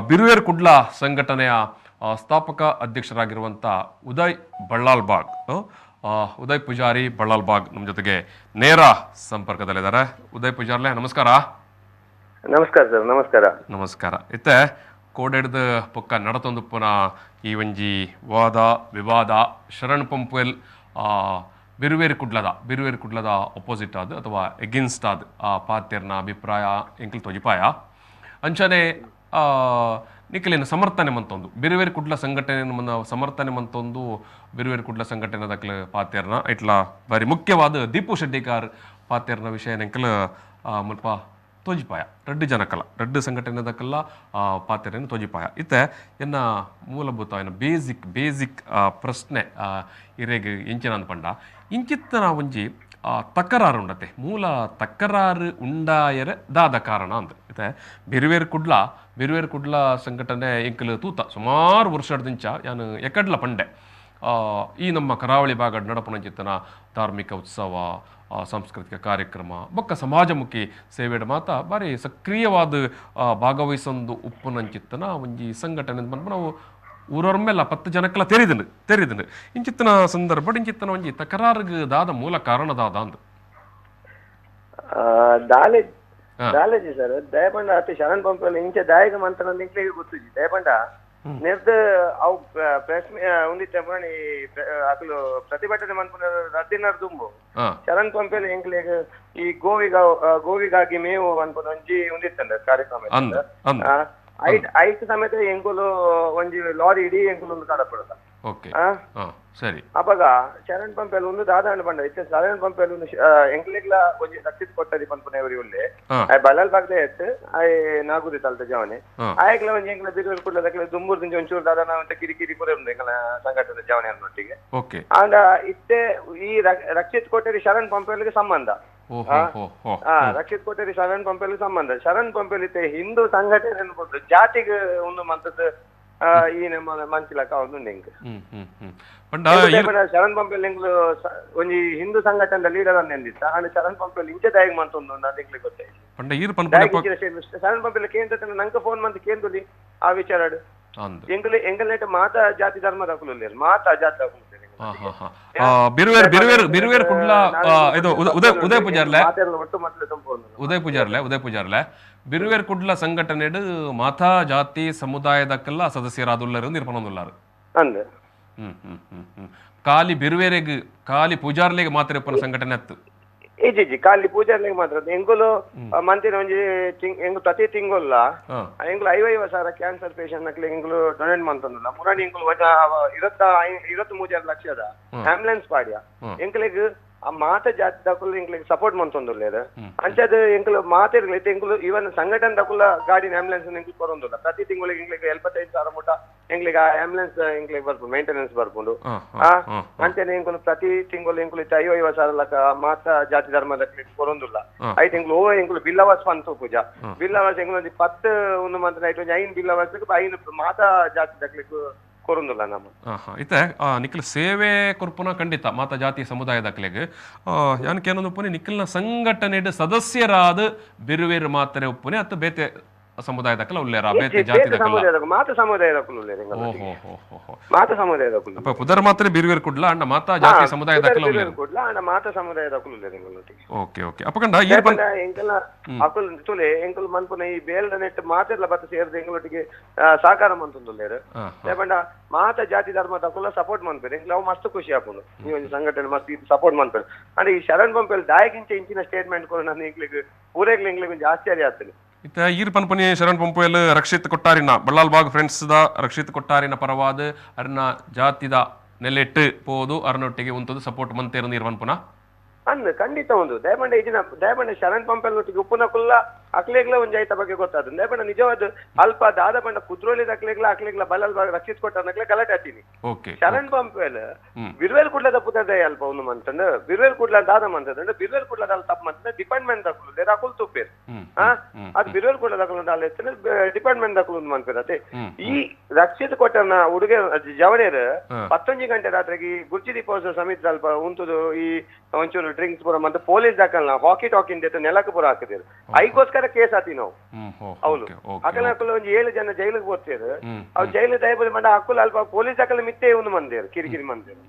ಬಿರುವೇರ್ ಕುಡ್ಲ ಸಂಘಟನೆಯ ಸ್ಥಾಪಕ ಅಧ್ಯಕ್ಷರಾಗಿರುವಂಥ ಉದಯ್ ಬಳ್ಳಾಲ್ ಬಾಗ್, ಉದಯ್ ಪೂಜಾರಿ ಬಳ್ಳಾಲ್ ಬಾಗ್ ನಮ್ಮ ಜೊತೆಗೆ ನೇರ ಸಂಪರ್ಕದಲ್ಲಿದ್ದಾರೆ. ಉದಯ್ ಪೂಜಾರ್ಲೆ, ನಮಸ್ಕಾರ. ನಮಸ್ಕಾರ ಸರ್. ನಮಸ್ಕಾರ. ನಮಸ್ಕಾರ. ಇತ್ತೆ ಕೋಡೆಡ್ದು ಪೊಕ್ಕ ನಡತೊಂದುಪ್ಪುನ ಈ ಒಂಜಿ ವಾದ ವಿವಾದ ಶರಣ್ ಪಂಪ್ವೆಲ್ ಬಿರುವೇರು ಕುಡ್ಲದ ಅಪೋಸಿಟ್ ಆದ್ ಅಥವಾ ಎಗೇನ್ಸ್ಟ್ ಆದ್ ಆ ಪಾತೆರ್ನ ಅಭಿಪ್ರಾಯ ಎಂಕಲ್ ತೊಜಿಪಾಯ. ಅಂಚನೆ ನಿಖಲಿನ ಸಮರ್ಥನೆ ಮಂತೊಂದು ಬಿರುವೇರು ಕುಡ್ಲ ಸಂಘಟನೆ ಸಮರ್ಥನೆ ಮಂತೊಂದು ಬಿರುವೇರು ಕುಡ್ಲ ಸಂಘಟನೆ ದಕ್ಲು ಪಾತೆರ್ನ ಇಟ್ಲ ಬಾರಿ ಮುಖ್ಯವಾದ ದೀಪು ಶೆಟ್ಟಿಕಾರ್ ಪಾತೆರ್ನ ವಿಷಯ ಎಂಕಲ್ ಮುಲ್ಪ ತೋಜಿಪಾಯ. ರಡ್ಡು ಜನಕಲ್ಲ ರಡ್ಡು ಸಂಘಟನೆ ದಕ್ಕೆಲ್ಲ ಪಾತೆರನ್ನು ತೋಜಿಪಾಯ. ಇತ್ತೆ ಎನ್ನ ಮೂಲಭೂತ ಎನ್ನ ಬೇಸಿಕ್ ಬೇಸಿಕ್ ಪ್ರಶ್ನೆ ಇರೆಗ್ ಎಂಚಿನ ಪಂಡ ಇಂಚಿತ್ತನ ಒಂಜಿ ತಕರಾರು ಉಂಡತೆ ಮೂಲ ತಕರಾರು ಉಂಡಾಯರೆ ದಾದ ಕಾರಣ ಅಂದ್. ಇತ್ತೆ ಬಿರುವೇರು ಕುಡ್ಲ ಸಂಘಟನೆ ಎಂಕಲ್ ತೂತ ಸುಮಾರು ವರ್ಷದಿಂಚ ಯಾನು ಎಕಡ್ಲ ಪಂಡೆ ಈ ನಮ್ಮ ಕರಾವಳಿ ಭಾಗ ನಡಪುನಂಚಿತ್ತನ ಧಾರ್ಮಿಕ ಉತ್ಸವ ಸಾಂಸ್ಕೃತಿಕ ಕಾರ್ಯಕ್ರಮ ಬೊಕ್ಕ ಸಮಾಜಮುಖಿ ಸೇವೆಡ್ ಮಾತ ಬಾರಿ ಸಕ್ರಿಯವಾದ ಭಾಗವಹಿಸೊಂದು ಉಪ್ಪುನಂಚಿತ್ತನ ಒಂಜಿ ಸಂಘಟನೆ ಪನ್ಪ ನಾವು ಊರೊರ್ಮೆಲ್ಲ 10 ಜನಕ್ಕೆಲ್ಲ ತೆರಿದಿಂಡು ಇಂಚಿತ್ತನ ಸಂದರ್ಭ ಇಂಚಿತ್ತನ ಒಂಜಿ ತಕರಾರುಗ್ ದಾದ ಮೂಲ ಕಾರಣ ದಾದ ಅಂದ್. ದಾಲೇಜಿ ಸರ್ ದಯಪಂಡ ಅತಿ ಶರಣ್ ಪಂಪಲ್ಲಿ ಇಂಚ ದಾಯಕ ಮಂತ್ರನ ನಿಂಕ್ಲೆಗ್ ಗೊತ್ತುಜಿ. ದಯಪಂಡ ನೆರ್ದ್ ಅವು ಪ್ರೆಸ್ ಉಂದಿತ್ತೆ ಪುರಾಣಿ ಅಕುಲು ಪ್ರತಿಭಟನೆ ಮನ್ಪುನ ರದ್ದಿನರ್ ದುಂಬು ಶರಣ್ ಪಂಪೆಲ್ ಎಂಕ್ಲೆಗ್ ಈ ಗೋವಿಗಾಗಿ ಮೇವು ಮನ್ಪುನ ಒಂಜಿ ಉಂದಿತ್ತಂಡ ಕಾರ್ಯಕ್ರಮ. ಐಟ್ ಸಮೇತ ಎಂಕುಲು ಒಂಜಿ ಲಾರಿ ಇಡೀ ಎಂಕುಲು ಒಂದು ಕಡಪಡದ. ಸರಿ. ಅಪಗ ಶರಣ್ ಪಂಪೆಲ್ ಒಂದು ದಾದಾಂಡ ಪಂಡ ಇತ್ತೆ ಶರಣ್ ಪಂಪೆಲ್ ಒಂದು ಎಂಕ್ಲೆಗ್ಲ ಒಂಜಿ ರಕ್ಷಿತ್ ಕೊಟ್ಟದಿ ಪನ್ಪುನ ಉಲ್ಲೆ ಬಲಾಲ್ ಬಾಗ್ದೆ ಎತ್ತು ಆಯ್ ನಾಗುರಿ ತಲ್ತ ಜವನೆ ಆಯಕ್ಲ ಒಂಜಿ ಎಂಕ್ಲ ಬಿರುವೆಲ್ ಕುಡ್ಲದಕ್ಲೆ ದುಂಬುರ್ದಿಂಚ ಒಂಚೂರು ದಾದಾನ ಅಂತ ಕಿರಿಕಿರಿ ಪೂರ ಉಂಡು ಎಂಕಲ ಸಂಘಟನೆ ಜವನೆ ಅನ್ನೊಟ್ಟಿಗೆ. ಆಂಡ ಇತ್ತೆ ಈ ರಕ್ಷಿತ್ ಕೊಟ್ಟರಿ ಶರಣ್ ಪಂಪೆಲ್ಗೆ ಸಂಬಂಧ, ರಕ್ಷಿತ್ ಕೊಟ್ಟರಿ ಶರಣ್ ಪಂಪೆಲ್ ಸಂಬಂಧ. ಶರಣ್ ಪಂಪೆಲ್ ಇತ್ತೆ ಹಿಂದೂ ಸಂಘಟನೆ ಜಾತಿಗೆ ಒಂದು ಮಂತದ್ದು ಈ ನಮ್ಮ ಮಂಚಿಲಕ ಉಂಡು ಎಂಕ್. ಶರಣ್ ಪಂಪೆಲ್ ಎಂಕ್ಲು ಒಂಜಿ ಹಿಂದೂ ಸಂಘಟನೆ ಲೀಡರ್ ಅಂದಿತ್ತ. ಆಂಡ ಶರಣ್ ಪಂಪೆಲ್ ಇಂಚ ದಾಯಗ್ ಮಂತೊಂದು ಎಂಕ್ಲೆ ಗೊತ್ತಾಯ್ತು. ಶರಣ್ ಪಂಪೆಲ್ ಕೇಂದ್ರ ನಂಗೆ ಫೋನ್ ಮಂತ್ ಕೇಂದ್ರಲಿ ಆ ವಿಚಾರ ಎಂಕಲ್ ಎಂಕಲ್ನೇಟ ಮಾತಾ ಜಾತಿ ಧರ್ಮ ದಾಖಲು ಮಾತಾ ಜಾತಿ ದಾಖಲು. ಬಿರುವೇರ್ ಕುಡ್ಲ ಇದು ಉದಯ ಪೂಜಾರ್ಲೆ ಉದಯ ಪೂಜಾರ್ಲೆ ಬಿರುವೇರ್ ಕುಡ್ಲ ಸಂಘಟನೆಡು ಮಾತಾ ಜಾತಿ ಸಮುದಾಯದಕ್ಕೆಲ್ಲ ಸದಸ್ಯರಾದುಲ್ಲರು ನಿರ್ಪಣೊಂದುಲ್ಲಾರು. ಖಾಲಿ ಬಿರುವೇರೆಗ್ ಖಾಲಿ ಪೂಜಾರ್ಲೆಗ್ ಮಾತ್ರ ಇಪ್ಪುನ ಸಂಘಟನೆ ಅತ್ತು. ಇಜ್ಜಿ ಖಾಲಿ ಪೂಜಾರ್ಲೆಗ್ ಮಾತ್ರ. ಎಂಕುಲು ಮಂತಿನ ಒಂಜಿ ಎಂಕು ಪ್ರತಿ ತಿಂಗೊಲ್ಲ ಎಂಕುಲು 50,000 ಕ್ಯಾನ್ಸರ್ ಪೇಷಂಟ್ ನಕ್ಲೆ ಎಂಕುಲು ಡೊನೇಟ್ ಮಂತೊಂದುಲ್ಲ. ಮುರಾಣಿ ಎಂಕುಲು 23 ಲಕ್ಷದ ಆಂಬ್ಯುಲೆನ್ಸ್ ಪಾಡ್ಯ. ಎಂಕುಲೆಗ್ ಆ ಮಾತ ಜಾತಿ ದಕುಲು ಎಂಕ್ಲೆಗ್ ಸಪೋರ್ಟ್ ಮಂತೊಂದುಲ್ಲೆರ್. ಅಂಚಾದ್ ಎಂಕುಲು ಮಾತೆರ್ಗ್ಲ ಇತ್ತೆ ಎಂಕುಲು ಇವನ್ ಸಂಘಟನೆ ದಕುಲ ಗಾಡಿನ ಆಂಬ್ಯುಲೆನ್ಸ್ ಎಂಕುಲು ಕೊರೊಂದುಲ್ಲ. ಪ್ರತಿ ತಿಂಗಳಿಗೆ ಎಂಕ್ಲೆಗ್ 75,000 ಮುಟ ಎಂಕ್ಲೆಗ್ ಆ ಆಂಬ್ಯುಲೆನ್ಸ್ ಎಂಕ್ಲೆಗ್ ಬರ್ಪುಂಡು, ಮೇಂಟೆನೆನ್ಸ್ ಬರ್ಪುಂಡು. ಅಂಚನೆ ಎಂಕುಲು ಪ್ರತಿ ತಿಂಗಳು ಎಂಕುಲು ಇತ್ತೆ 50,000 ಲಕ್ಷ ಮಾತ ಜಾತಿ ಧರ್ಮದ ಕೊರೊಂದುಲ್ಲ. ಐಟ್ ಎಂಕುಲು ಓ ಎಂಕುಲು ಬಿಲ್ಲವಾಸ್ ಪಂತು ಪೂಜಾ ಬಿಲ್ಲವಾಸ್ ಎಂಕುಲು ಒಂಜಿ 10 ಒಂದು ಮಂತ್ ಐಟ್ ಒಂಜಿ 5 ಬಿಲ್ಲವಾಸ್ 5 ಮಾತಾ ಜಾತಿ ದಕ್ಲೆಗ್ ಕೊರೊಂದುಲ್ಲ ನಮ್ಮ. ಇತ್ತೆ ನಿಖಲ್ ಸೇವೆ ಕೊರ್ಪುನ ಖಂಡಿತ ಮಾತಾ ಜಾತಿ ಸಮುದಾಯದಕ್ಲೆಗ್ ಯಾನ್ ಕೇನೊಂದು ಉಪ್ಪುನಿ ನಿಖಲ್ನ ಸಂಘಟನೆಡ್ ಸದಸ್ಯರಾದ ಬಿರುವೇರು ಮಾತ್ರ ಉಪ್ಪುನಿ ಅತ್ತ ಬೇತೆ ಸಮುದಾಯದಕ್ಲ ಉಲ್ಲೇರ ಬೇತೆ ಜಾತಿದಕ್ಲ ಮಾತ ಸಮುದಾಯದಕುಲು ಉಲ್ಲೇರ. ಮಾತ ಸಮುದಾಯದಕುಲು ಅಪ್ಪ ಪುದರ್ ಮಾತ್ರ ಬಿರುವೇರು ಕುಡ್ಲ ಅಂಡ ಮಾತಾ ಜಾತಿ ಸಮುದಾಯದಕ್ಲ ಉಲ್ಲೇರ ಕುಡ್ಲ ಅಂಡ ಮಾತಾ ಸಮುದಾಯದಕುಲು ಉಲ್ಲೇರ. ಓಕೆ ಓಕೆ ಅಪಕಂಡ ಈ ಎಂಕಲ ಅಕುಲು ತುಲೆ ಎಂಕುಲು ಮನ್ಪುನ ಈ ಬೇಲ್ದ ನೆಟ್ ಮಾತೆರ್ಲ ಬತ್ತ ಸೇರ್ದು ಎಂಕಲೊಟ್ಟಿಗೆ ಸಹಕಾರ ಮಂತೊಂದುಲ್ಲೇರು. ಪಂಡ ಮಾತ ಜಾತಿ ಧರ್ಮದಕುಲ ಸಪೋರ್ಟ್ ಮನ್ಪೇರು. ಎಂಕುಲು ಅವು ಮಸ್ತ್ ಖುಷಿ ಆಪುಂಡು ಈ ಒಂಜಿ ಸಂಘಟನೆ ಮಸ್ತ್ ಸಪೋರ್ಟ್ ಮನ್ಪೇರು. ಅಂದ್ರೆ ಈ ಶರಣ್ ಪಂಪೆಲ್ ದಾಯಕಿಂಚ ಇಂಚಿನ ಸ್ಟೇಟ್ಮೆಂಟ್ ಕೊರು ನಾನು ಎಂಕ್ಲೆಗ್ ಪೂರೈಕ್ಲೆ ಎಂಕ್ಲೆಗ್ ಒಂಜಿ ಆಶ್ಚರ್ಯ ಆಗ್ತದೆ. ಇತ್ತೆ ಈರ್ ಪನ್ಪುನಿ ಶರಣ್ ಪಂಪೆಲ್ ರಕ್ಷಿತ್ ಕೊಟ್ಟಾರಿನ Ballal Bagh friends the Rakshit ಕೊಟ್ಟಾರಿನ ಪರವಾದ ಅರ್ನ ಜಾತಿದ ನೆಲೆಟ್ಟು ಪೋದು ಅರ್ನೊಟ್ಟಿಗೆ ಉಂತದು ಸಪೋರ್ಟ್ ಮಂತೇರು ನೀರ್ ಪನ್ಪುನ ಅಂದ್ ಖಂಡಿತ ಒಂದು ದಯಮಂಡ ಇಜಿನ ದಯಮಂಡ ಶರಣ್ ಪಂಪೆಲ್ ಒಟ್ಟಿಗೆ ಉಪ್ಪುನಕುಲ್ಲ ಅಕ್ಲೆಗ್ಲ ಒಂಜಿ ಐತ ಬಗ್ಗೆ ಗೊತ್ತಾದ. ದಯಮಂಡ ನಿಜವಾದ ಅಲ್ಪ ದಾದ ಬಂಡ ಕುದ್ರೋಲಿ ಅಕ್ಲೆಗ್ಲ ಅಕ್ಲೆಗ್ಲ ಬಲ್ಲಲ್ ಬಾಗ್ ರಕ್ಷಿತ್ ಕೊಟ್ಟಾರನಕ್ಲೆ ಗಲಾಟೆ ಹತ್ತೀನಿ. ಶರಣ್ ಪಂಪೆಲ್ ಬಿರುವೇಲ್ ಕುಡ್ಲದ ಪುದರ್ದ ಅಲ್ಪ ಒಂದು ಮಂತಂದು ಬಿರುವೇಲ್ ಕುಡ್ಲ ದಾದ ಮಂತಂದ್ರೆ ಬಿರುವೇಲ್ ಕುಡ್ಲದ ತಪ್ಪು ಮಂತಂದ್ರೆ ಡಿಪಾರ್ಟ್ಮೆಂಟ್ ದಕುಲು ಬೇರೆ ಅಕುಲು ತುಪ್ಪೇರು. ಅದು ಬಿರುವೇಲ್ ಕುಡ್ಲ ದಕುಲು ಡಿಪಾರ್ಟ್ಮೆಂಟ್ ದಕುಲು ಮನ್ಪೇರು. ಅದೇ ಈ ರಕ್ಷಿತ್ ಕೊಟ್ಟನ ಹುಡುಗ ಜವಡೇರು 11 ಗಂಟೆ ರಾತ್ರಿಗೆ ಗುರ್ಜಿ ದೀಪೋತ್ಸವ ಸಮಿತಿ ಅಲ್ಪ ಉಂತುದು ಈ ಒಂಚೂರು ಡ್ರಿಂಕ್ಸ್ ಪೂರ ಮಂತ್ ಪೊಲೀಸ್ ದಾಕಲ್ನ ಹಾಕಿ ಟಾಕಿಂಗ್ ದೇತ ನೆಲಕ್ಕೆ ಪೂರ ಹಾಕಿದ್ರು ಐಕೋಸ್ಕರ ಕೇಸ್ ಆತಿ ನಾವು ಹೌದು ಅಕಲ ಅಕುಲ ಒಂಜಿ 7 ಜನ ಜೈಲಿಗೆ ಹೋಗ್ತೀರು ಅವ್ ಜೈಲು ದಯಬಲಿ ಮಂಡ ಅಕ್ಕುಲ ಅಲ್ಪ ಪೊಲೀಸ್ ಅಕಲ ಮಿತ್ತೆ ಒಂದು ಮಂದಿರು ಕಿರಿಕಿರಿ ಮಂದಿರು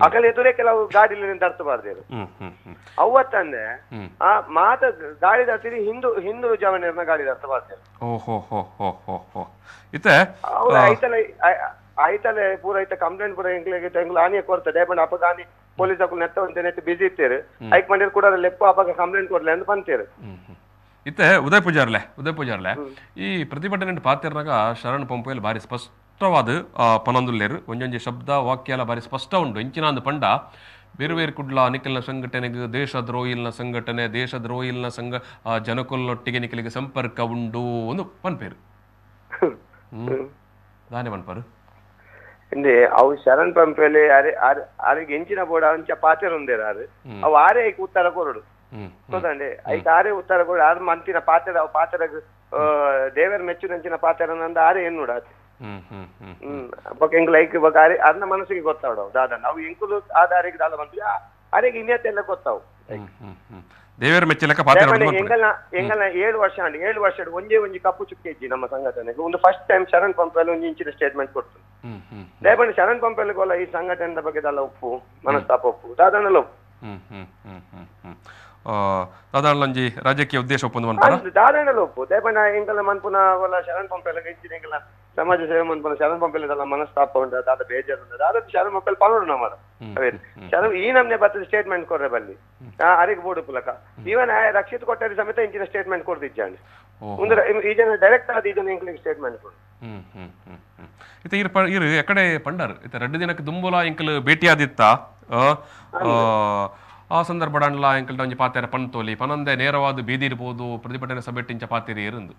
ಅಕಲ ಎದುರೇ ಕೆಲವು ಗಾಡಿಲಿ ತರ್ತಬಾರ್ದೇರು ಅವತ್ತಂದ್ರೆ ಆ ಮಾತ ಗಾಡಿ ದರ್ತಿರಿ ಹಿಂದೂ ಹಿಂದೂ ಜವನರ್ನ ಗಾಡಿ ದರ್ತಬಾರ್ದೇರು ಅವ್ರು ಐತಲ ಐತಲೆ ಪೂರ ಐತ ಕಂಪ್ಲೇಂಟ್ ಪೂರ ಎಂಕ್ಲೆಗ್ ಎಂಕ್ಲು ಆನಿಯ ಕೊರ್ತ ದಯಪಂಡ ಅಪಗ ಆನಿ ಪೊಲೀಸ್ ಅಕುಲು ನೆತ್ತ ಒಂತೆ ನೆತ್ತ ಬಿಸಿ ಇತ್ತೇರು ಐಕ್ ಮಂಡಿರ್ ಕೂಡ ಲೆಪ್ಪ ಅಪಗ ಕಂಪ್ಲೇಂಟ್ ಕೊಡ್ಲೆ ಅಂತ ಪಂತೇರು. ಇತ್ತೆ ಉದಯ್ ಪೂಜಾರ್ಲೆ ಈ ಪ್ರತಿಭಟನೆ ಪಾತಿರ್ನಾಗ ಶರಣ್ ಪಂಪೆಲ್ ಬಾರಿ ಸ್ಪಷ್ಟವಾದ ಪನೊಂದುಲ್ಲೇರು ಒಂಜೊಂಜಿ ಶಬ್ದ ವಾಕ್ಯ ಎಲ್ಲ ಬಾರಿ ಸ್ಪಷ್ಟ ಉಂಡು ಇಂಚಿನ ಪಂಡ ಬೇರೆ ಕುಡ್ಲ ನಿಖಲ್ನ ಸಂಘಟನೆಗೆ ದೇಶದ್ರೋಹಿಲ್ನ ಸಂಘಟನೆ ದೇಶದ್ರೋಹಿಲ್ನ ಸಂಘ ಜನಕುಲ್ನೊಟ್ಟಿಗೆ ನಿಖಲಿಗೆ ಸಂಪರ್ಕ ಉಂಡು ಒಂದು ಪನ್ಪೇರು ದಾನೆ ಪನ್ಪರು ಇಂದೆ ಅವು ಶರಣ್ ಪಂಪೆಲೆ ಅರೆ ಅರೆಗೆ ಎಂಚಿನ ಬೋರ್ಡ್ ಅಂಚ ಪಾತೆರ್ ಉಂದೇರು ಆರು ಅವು ಆರೇ ಐಕ್ ಉತ್ತರ ಕೊರಡು ಗೊತ್ತಂಡೆ ಐಕ್ ಆರೇ ಉತ್ತರ ಕೊರಡು ಆರು ಮಂತಿನ ಪಾತೆರ ಅವು ಪಾತೆರಗ್ ದೇವರ ಮೆಚ್ಚುನಂಚಿನ ಪಾತೆರನಂದ ಆರೇ ಎನ್ನುಡ ಆತೆ ಬೊಕ ಎಂಕ್ಲು ಐಕ್ ಬೊಕ ಆರೆ ಅರ್ನ ಮನಸ್ಸಿಗೆ ಗೊತ್ತಾವಡು ದಾದ ಅವು ಎಂಕುಲು ಆ ದಾರಿಗೆ ದಾದ ಬಂತು ಅರೆಗೆ ಇನ್ಯತೆಲ್ಲ ಗೊತ್ತಾವು ದೇವರ ಮೆಚ್ಚಲೆಕ್ಕ ಪಾತೆರ ಎಂಗಲ್ನ ಎಂಗಲ್ನ 7 ವರ್ಷ ಅಂಡ್ 7 ವರ್ಷ ಒಂಜೇ ಒಂಜಿ ಕಪ್ಪು ಚುಕ್ಕೆ ಇಜ್ಜಿ ನಮ್ಮ ಸಂಘಟನೆಗೆ ಒಂದು ಫಸ್ಟ್ ಟೈಮ್ ಶರಣ್ ಪಂಪೆಲ್ ಒಂಜಿ ಇಂಚಿನ ಸ್ಟೇಟ್ಮೆಂಟ್ ಕೊಡ್ತು ದಯಪಂಡ ಶರಣ್ ಪಂಪೆಲ್ಗೋಲ ಈ ಸಂಘಟನೆದ ಬಗ್ಗೆ ದಾಲ ಒಪ್ಪು ಮನಸ್ತಾಪ ಒಪ್ಪು ದಾದನಲ ಒಪ್ಪು ದಾದಾಣಲಂಜಿ ರಾಜಕೀಯ ಉದ್ದೇಶ ಒಪ್ಪಂದು ಮನ್ಪರ ದಾದನಲ ಒಪ್ಪು ದಯಪಂಡ ಎಂಗಲ್ನ ಮನ್ಪುನ ಒಲ ಶರಣ್ ಪಂಪೆಲ್ ಇಂಚಿನ ಎಂಗಲ್ನ ಸಮಾಜ ಸೇವೆ ಮನ್ಪುನ ಶರಣ್ ಪಂಪೆಲ್ ದಾಲ ಮನಸ್ತಾಪ ಉಂಡ ದಾದ ಬೇಜಾರು ಉಂಡ ದಾದ ಶರಣ್ ಪಂಪೆಲ್ ಪನೋಡು ನಮ್ಮರ ಅವೇ ಶರಣ್ ಈ ನಮ್ನೆ ಬತ್ತದ ಸ್ಟೇಟ್ಮೆಂಟ್ ಕೊರ್ರೆ ಬಲ್ಲಿ ಅರೆಗೆ ಬೋರ್ಡು ಪುಲಕ ಈವನ್ ರಕ್ಷಿತ್ ಕೊಟ್ಟಾರಿ ಸಮೇತ ಇಂಚಿನ ಸ್ಟೇಟ್ಮೆಂಟ್ ಕೊಡ್ದಿಜ್ಜಾಂಡ್ ಉಂದ್ರ ಈ ಜನ ಡೈರೆಕ್ಟ್ ಆದ ಈ ಜನ ಎಂಕ್ಲಿಗೆ ಸ್ಟೇಟ್ಮೆಂಟ್ ಕೊಡು. ಇತ್ತ ಇರು ಇರು ಎಕಡೆ ಪಂಡರ್ ಇತ್ತ 2 ದಿನಕ್ಕೆ ದುಂಬುಲ ಎಂಕಲ್ ಭೇಟಿಯಾದಿತ್ತ ಆ ಸಂದರ್ಭ ಎಂಕಲ್ ಒಂಜಿ ಪಾತೆರ ಪಂತೋಲಿ ಪನಂದೆ ನೇರವಾದ ಬೀದಿ ಇರ್ಬೋದು ಪ್ರತಿಭಟನೆ ಸಭೆಟ್ಟಿಂಚ ಪಾತೆರಿ ಇರಂದು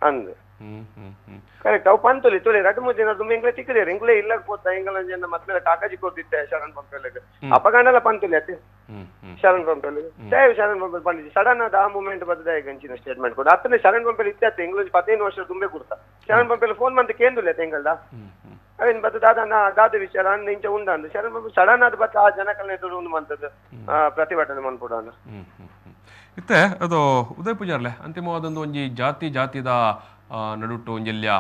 ಅಂದು ಕರೆಕ್ಟ್ ಅವು ಪಂತೋಲಿ ತೋಲಿ 2-3 ದಿನ ತುಂಬ ಎಂಕ್ಲೆ ತಿಕ್ಕದೇರು ಎಂಕ್ಲೆ ಇಲ್ಲ ಪೋತ ಎಂಕಲ್ ಜನ ಮತ್ತೆ ಕಾಕಾಜಿ ಕೊಡ್ತಿತ್ತೆ ಶರಣ್ ಪಂಪೆಲ್ ಅಪಗಂಡಲ ಪಂತೋಲಿ ಅತ್ತೆ ಶರಣ್ ಪಂಪೆಲ್ ದಯವು ಶರಣ್ ಪಂಪೆಲ್ ಪಂಡಿಜಿ ಸಡನ್ ಆದ ಆ ಮೂಮೆಂಟ್ ಬರ್ತದೆ ಗಂಚಿನ ಸ್ಟೇಟ್ಮೆಂಟ್ ಕೊಡು ಅತ್ತನೇ ಶರಣ್ ಪಂಪೆಲ್ ಇತ್ತೆ ಎಂಗ್ಲೂಜ್ 15 ವರ್ಷ ತುಂಬೆ ಕೊಡ್ತಾ ಶರಣ್ ಪಂಪೆಲ್ ಫೋನ್ ಮಂತ್ ಕೇಂದುಲ್ಲ ಎಂಗಲ್ದ ಅವೇನ್ ಬತ್ತ ದಾದ ದಾದ ವಿಚಾರ ಅಂದ ಇಂಚ ಉಂಡ ಶರಣ್ ಪಂಪೆಲ್ ಸಡನ್ ಆದ ಬತ್ತ ಆ ಜನಕಲ್ನ ಎದುರು ಉಂಡು ಮಂತದ್ದು ಪ್ರತಿಭಟನೆ ಮನ್ಪುಡಾನ. ಇತ್ತೆ ಅದು ಉದಯ್ ಪೂಜಾರ್ಲೆ ಅಂತಿಮವಾದೊಂದು ಒಂಜಿ ಜಾತಿ ಜಾತಿದ ನಡುಟ್ಟು ಒಂಜೆಲ್ಯ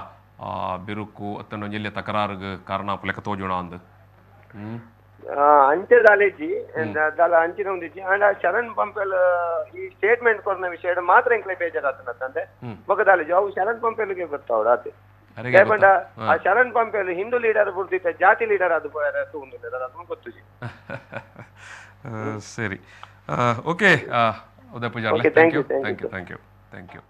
ಬಿರುಕು ಅತ್ತನ ಒಂಜೆಲ್ಯ ತಕರಾರುಗ್ ಕಾರಣ ಪುಲೆಕ ತೋಜೋಣ ಅಂದು ಅಂಚೆ ದಾಲೇಜಿ ದಾಲ ಅಂಚಿನ ಒಂದಿಜ್ಜಿ ಅಂಡ ಶರಣ್ ಪಂಪೆಲ್ ಈ ಸ್ಟೇಟ್ಮೆಂಟ್ ಕೊರ್ನ ವಿಷಯ ಮಾತ್ರ ಎಂಕ್ಲೆ ಬೇಜಾರಾತನಂದೆ ಬೊಕ ದಾಲೇಜಿ ಅವು ಶರಣ್ ಪಂಪೆಲ್ಗೆ ಗೊತ್ತಾವಡ ಆತೆ ದಯಪಂಡ ಆ ಶರಣ್ ಪಂಪೆಲ್ ಹಿಂದೂ ಲೀಡರ್ ಬುಡ್ದಿತ್ತ ಜಾತಿ ಲೀಡರ್ ಅದು ಅದು ಗೊತ್ತುಜಿ. ಸರಿ okay Uday Pujarle thank you thank you thank you thank you.